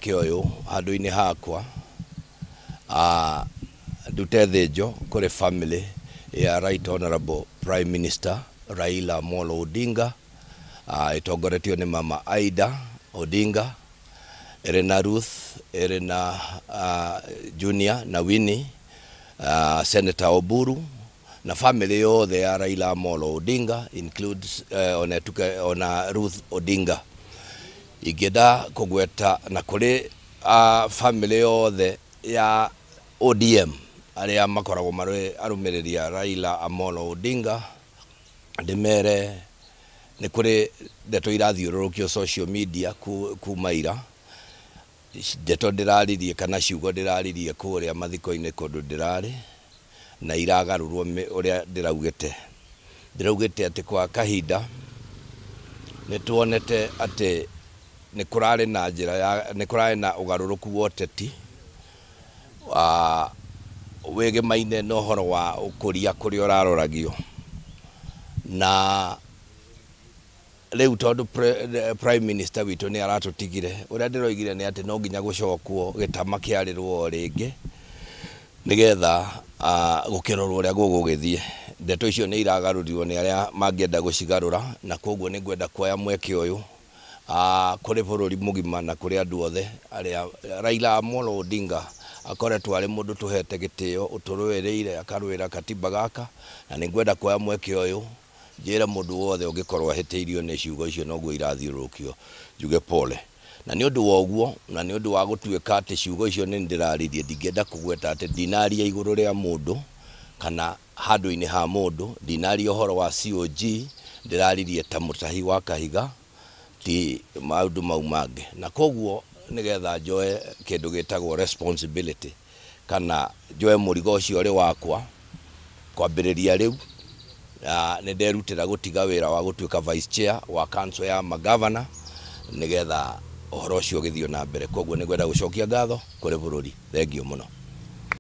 Ũyũ handũ-inĩ hakwa ndute thĩnjo kũrĩ family ya Right Honorable Prime Minister Raila Amolo Odinga, ĩtongoretio nĩ Mama Aida Odinga, ĩrĩ na Ruth, ĩrĩ na Junior na Winnie, Senator Oburu na family yothe ya Raila Amolo Odinga, includes ona, tuke, ona Ruth Odinga. Ingĩenda kũgweta na kũrĩ family yothe ya ODM arĩa makoragwo marĩ arũmĩrĩri a Raila Amolo Odinga, ndĩmere nĩ kũrĩ ndeto irathiũrũrũkio social media kuma ira, ndeto ndĩraririe kana ciugo ndĩraririe kũrĩa mathiko-inĩ kũndũ ndĩrarĩ na iragarũrwo ũrĩa ndĩraugĩte. Ndĩraugĩte atĩ kwa kahinda nĩ tuonete atĩ nĩ kũrarĩ na njĩra ya nĩ kũrarĩ na ũgarũrũku wa ũteti wĩgĩmaine na ũhoro wa ũkũria kũrĩa ũraroragio, na rĩu tondũ prime minister witũ nĩ aratũtigire, ũrĩa ndĩroigire nĩ atĩ no nginya gũcokwo gĩtama kĩarĩrwo o rĩngĩ nĩgetha gũkĩrorwo ũrĩa gũgũgĩthiĩ. Ndeto icio nĩ iragarũrirwo nĩ arĩa mangĩenda gũcigarũra, na koguo nĩ ngwenda kuoya mweke ũyũ kũrĩ bũrũri mũgima na kũrĩ andũ othe arĩa Raila Amolo Odinga akoretwo arĩ mũndũ tũhete gĩtĩo, ũtũrũĩrĩire, akarũĩra katiba gaka, na nĩ ngwenda kuoya mweke ũyũ njĩre mũndũ wothe ũngĩkorwo ahĩtĩirio nĩ ciugo icio noguo irathiũrũrũkio, njuge pole. Na nĩ ũndũ wa ũguo na nĩ ũndũ wa gũtuĩka atĩ ciugo icio nĩ ndĩraririe, ndingĩenda kũgweta atĩ ndinaria igũrũ rĩa mũndũ kana handũ-inĩ ha mũndũ, ndinaria ũhoro wa COG, ndĩraririe ta mũtahi wa kahiga, ti maũndũ mau mangĩ. Na koguo nĩgetha njoe kĩndũ gĩtagwo responsibility kana njoe mũrigo ũcio ũrĩ wakwa, kwambĩrĩria rĩu nĩ nderutĩra gũtiga wĩra wa gũtuĩka vice chair wa council ya magavana nĩgetha ũhoro ũcio ũgĩthiĩ na mbere. Koguo nĩ ngwenda gũcokia ngatho kũrĩ bũrũri. Thengio mũno.